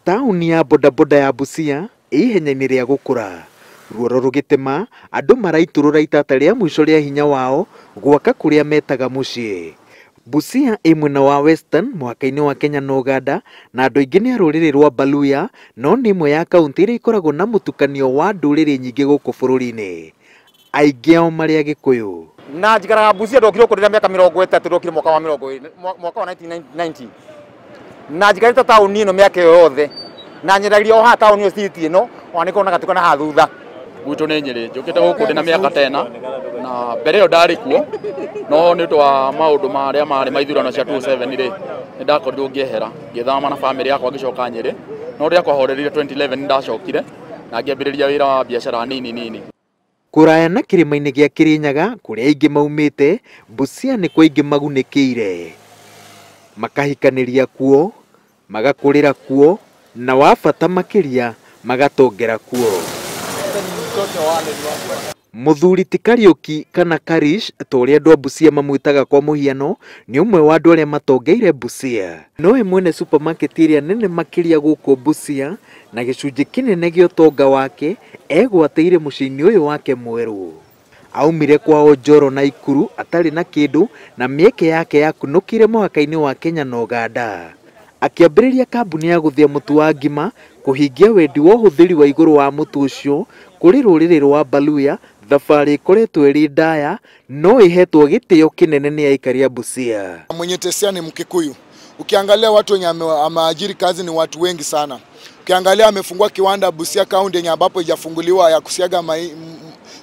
Taũni ya bodaboda ya Busia ĩ ihenya-inĩ rĩa gũkũra. Ruoro rũgĩtema, andũ maraitũrũra itata rĩa mũico rĩa hinya wao gwaka kũrĩa metaga mũciĩ. Busia ĩ mwena wa Western mũhaka-inĩ wa Kenya na Uganda, na andũ aingĩ nĩ a rũrĩrĩ rwa Baluya, no nĩ ĩmwe ya kaũntĩ iria ikoragwo na mũtukanio wa ndũrĩrĩ nyingĩ gũkũ bũrũri-inĩ. Aingĩ ao marĩ Agĩkũyũ. Na njikaraga Busia, ndokire gũkũ ndĩna mĩaka 30, ndokire mwaka wa mĩrongo mwaka wa 1990. Na njikarĩte taũni ĩno mĩaka ĩyo yothe, na nyendagiria o haha taũni ĩyo street ĩno, ona nĩ na gatuka na haha thutha. Gwitũ nĩ Nyĩrĩ, njũkĩte gũkũ ndĩna mĩaka 10, na mbere ĩyo ndarĩ kuo, no nĩ ũndũ wa maũndũ marĩa marĩ ma ithurano cia 2007 rĩ, nĩ ndakorirwo ngĩehera, ngĩthama na bamĩrĩ yakwa ngĩcoka Nyĩrĩ, no rĩrĩa kwahorereire 2011 nĩ ndacokire na ngĩambĩrĩria wĩra wa biacara nini nini. Kũraya na kĩrĩma-inĩ gĩa Kĩrĩnyaga kũrĩa aingĩ maumĩte, Busia nĩ kwa aingĩ magunĩkĩire. Makahikanĩria kuo, magakũrĩra kuo, na wa bata makĩria magatongera kuo. Mũthuri ti Kariũki kana Karish ta ũrĩa andũ a Busia mamwĩtaga kwa mũhiano, nĩ ũmwe wa andũ arĩa matongeire Busia. Nowe mwene supermarket ĩrĩa nene makĩria gũkũ Busia, na gĩcunjĩ kĩnene gĩa ũtonga wake egwatĩire mũciĩ-inĩ ũyũ wake mwerũ. Aumire kwao Njoro na Ikuru atarĩ na kĩndũ, na mĩeke yake yakunũkire mũhaka-inĩ wa Kenya na Uganda. Akĩambĩrĩria kambuni ya gũthĩa mũtu wa ngima kũhingia wendi wa ũhũthĩri wa igũrũ wa mũtu ũcio kũrĩ rũrĩrĩ rwa Baluya. Thabarĩ ĩkoretwo ĩrĩ ndaya no ĩhetwo gĩtĩo kĩnene nĩ aikari a Busia. Mwenye tesia ni Mkikuyu. Ukiangalia watu wenye ameajiri kazi ni watu wengi sana. Ukiangalia amefungua kiwanda Busia County yenye ambapo haijafunguliwa ya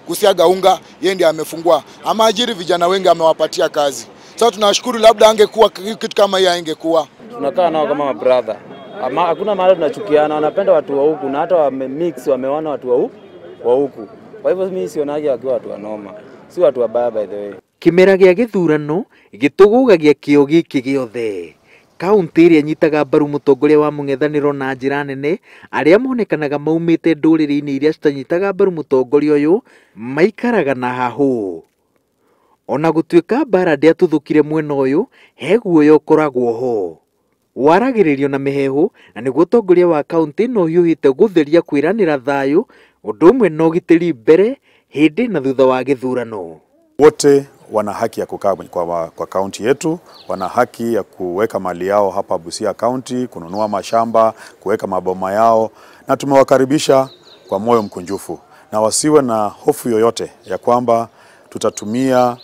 kusiaga unga, yeye ndiye amefungua. Ameajiri vijana wengi, amewapatia kazi. Sasa tunashukuru, labda angekuwa kitu kama hii angekuwa. Tunakaa nao kama brother. Hakuna mahali tunachukiana, wanapenda watu wa huku na hata wamemix, wameona watu wa huku. Kwa hivyo mimi sionagi wakiwa watu wanoma. Si watu wabaya by the way. Kĩmera gĩa gĩthurano gĩtũgũgagia kĩo gĩkĩ gĩothe. Kaũntĩ ĩrĩa ĩnyitaga mbaru mũtongoria wa mũng'ethanĩro na njĩra nene, arĩa monekanaga maumĩte ndũrĩrĩ-inĩ iria citanyitaga mbaru mũtongoria ũyũ maikaraga na hahũ. Ona gũtuĩka mbara ndĩatuthũkire mwena ũyũ, he guoya ũkoragwo ho. Waragĩrĩrio na mĩheehũ, na nĩguo ũtongoria wa kaũntĩ ĩno ũhiũhĩte gũtheria kwĩranĩra thayũ, ũndũ ũmwe na ũgitĩri mbere, hĩndĩ na thutha wa gĩthurano. Wote wana haki ya kukaa kwa kaunti yetu, wana haki ya kuweka mali yao hapa Busia County, kununua mashamba, kuweka maboma yao, na tumewakaribisha kwa moyo mkunjufu. Na wasiwe na hofu yoyote ya kwamba tutatumia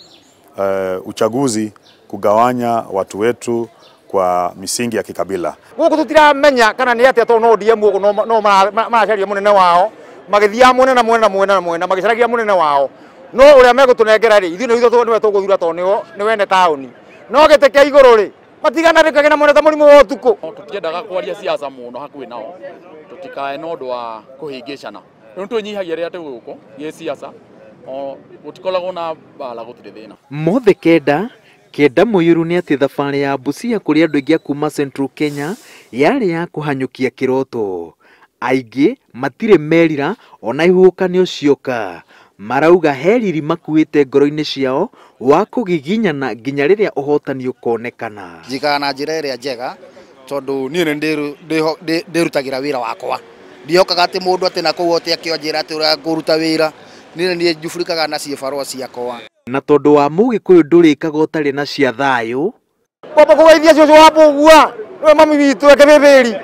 uchaguzi kugawanya watu wetu kwa misingi ya kikabila. Gũkũ tũtiramenya kana nĩ atĩa tondũ no ODM gũkũ no maracaria mũnene wao, magĩthiaga mwena na mwena na mwena na mwena magĩcaragia mũnene wao. No ũrĩa megũtũnengera rĩ, ithuĩ nĩ ithuĩ nĩwe tũgũthura tondũ nĩwe ene taũni. No gĩtĩ kĩa igũrũ rĩ, matiganarĩkage na mwena ta mũrimũ wa ũtukũ. Tũtiendaga kwaria siasa mũno hakuhĩ nao, tũtikae na ũndũ wa kũhĩngĩcana. Rĩu twĩnyihagia rĩrĩa twĩ gũkũ gĩ siasa, gũtikoragwo na mbara, gũtirĩ thĩna. Mothe kenda kenda mũiyũru nĩ atĩ thabarĩ ya Busia kũrĩ andũ aingĩ a kuma Central Kenya yarĩ ya kũhanyũkia kĩroto. Aingĩ matirĩ merira ona ihuhũkanio cioka. Marauga he riri makuĩte ngoro-inĩ ciao wa kũgiginyana nginya rĩrĩa ũhotani ũkonekana. Njikaraga na njĩra ĩrĩa njega tondũ niĩ nĩ ndĩrutagĩra wĩra wakwa. Ndihokaga atĩ mũndũ atĩ na kũu atĩ akĩonjĩra atĩ ũrĩa ngũruta wĩra. Niĩ nĩ njubũrikaga na ciĩbarũa ciakwa. Na tondũ wa mũgĩkũyũ ndũrĩkaga ũtarĩ na cia thayũ. Kwamba kũgeithia cũcũ wa Mbũgua, nĩwe mami witũ ekĩbĩbĩri.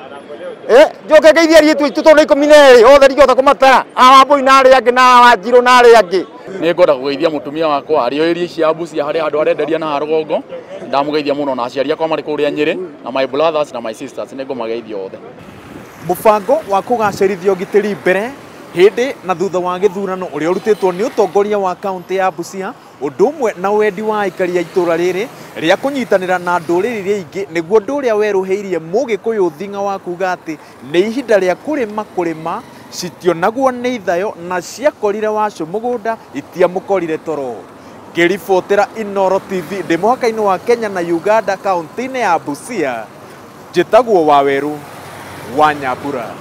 Njoke ngeithie airĩtu aitũ tondũ nĩ 12, othe ndingĩhota kũmatara. A Wambũi na arĩa angĩ na Wanjirũ na arĩa angĩ. Nĩ ngwenda kũgeithia mũtumia wakwa arĩ irio cia Busia harĩa handũ arenderia na rũgongo. Ndamũgeithia mũno na aciari akwa marĩ kũrĩa Nyĩrĩ na my brothers na my sisters, nĩ ngũmageithia othe. Mũbango wa kũgacĩrithia ũgitĩri mbere, hĩndĩ na thutha wa gĩthurano ũrĩa ũrutĩtwo nĩ ũtongoria wa kaũntĩ ya Busia, ũndũ ũmwe na wendi wa aikari a itũũra rĩrĩ rĩa kũnyitanĩra na ndũrĩrĩ iria ingĩ, nĩguo ũndũ ũrĩa werũhĩirie mũgĩkũyũ thing'a wa kuga atĩ nĩ ihinda rĩa kũrĩma kũrĩma citionagwo nĩ ithayo na ciakorire wacu mũgũnda itiamũkorire toro. Ngĩribotera Inooro TV ndĩ mũhaka-inĩ wa Kenya na Uganda kaũntĩ-inĩ ya Busia, njĩtagwo Wawerũ wa Nyambura.